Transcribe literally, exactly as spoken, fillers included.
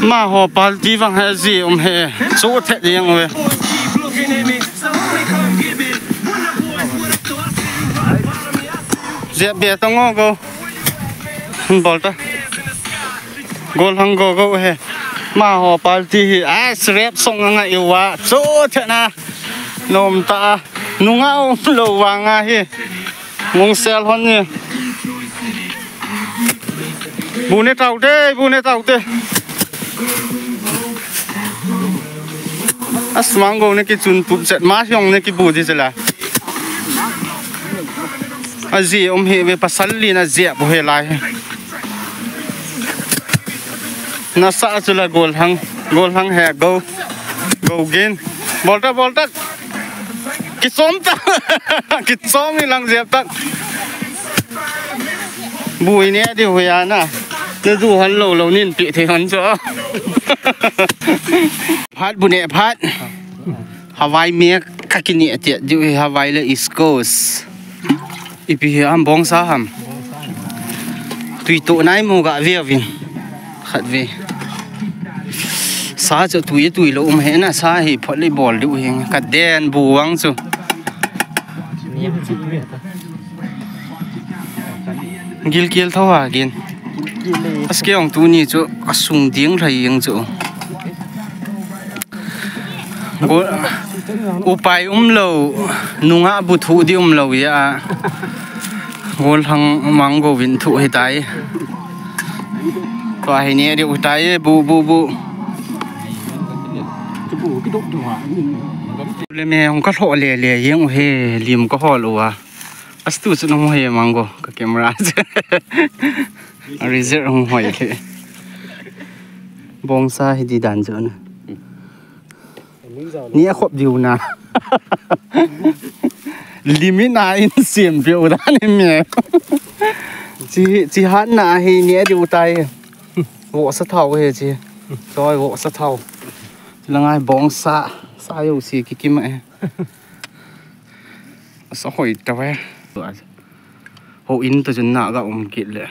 Amaho party vang hi ji um hi. Chu thet jeng uve. Jep be tang o go. Bol ta. Golhang go go hi. Amaho party hi. Ai, rap song anga iwa. Chu thet na. Nom ta. Nunga um lou vang ahi. Mong sel hon ni. Bu ne tau te, bu ne tau te. Asmang go ne kichun tup chet ma hiong ne kibu di chela. Aji um hi ve pasal li na jep u hi lai. Nasa chula golhang, golhang hi go. Go gin. Bol ta, bol ta. Kichom ta. Kichom ni lang jep ta. Bu i ne di hu ya na. Ne du han lo lo nin pi the han cho. Phat bu ne phat. Hawaii me ka kini ati di hu Hawaii le East Coast. Ipi hi ham bongsa ham. Tui to nai mo ga ve vin. Khat ve. Sa chu tui tui lo um hi na sa hi phot le bol diu hi. Ka den bu wang chu. Gilkel tho ha gin. Aske ong tu ni chu asung ding thai ing chu. Go, upai um lo, nunga bu thu di um lo ya. Golhang mang go vin thu hi tai. Tua hi ne di u tai bu bu bu. Le me hong ka hlo le le yeng u he lim ka hol u a. Astu chu nong hoi mang go ka camera. A result hong hoi le. Bongsa hi di dan chu na. Ni a khop diu na. Limit na in siam piu dan in me. Chi, chi han na hi ni a diu tai. Vo sa thau he chi. Choi vo sa thau. Langai bongsa. Sa yo si ki kim e. Sa hoi ta ve. Ho in ta chun na ga um kit le.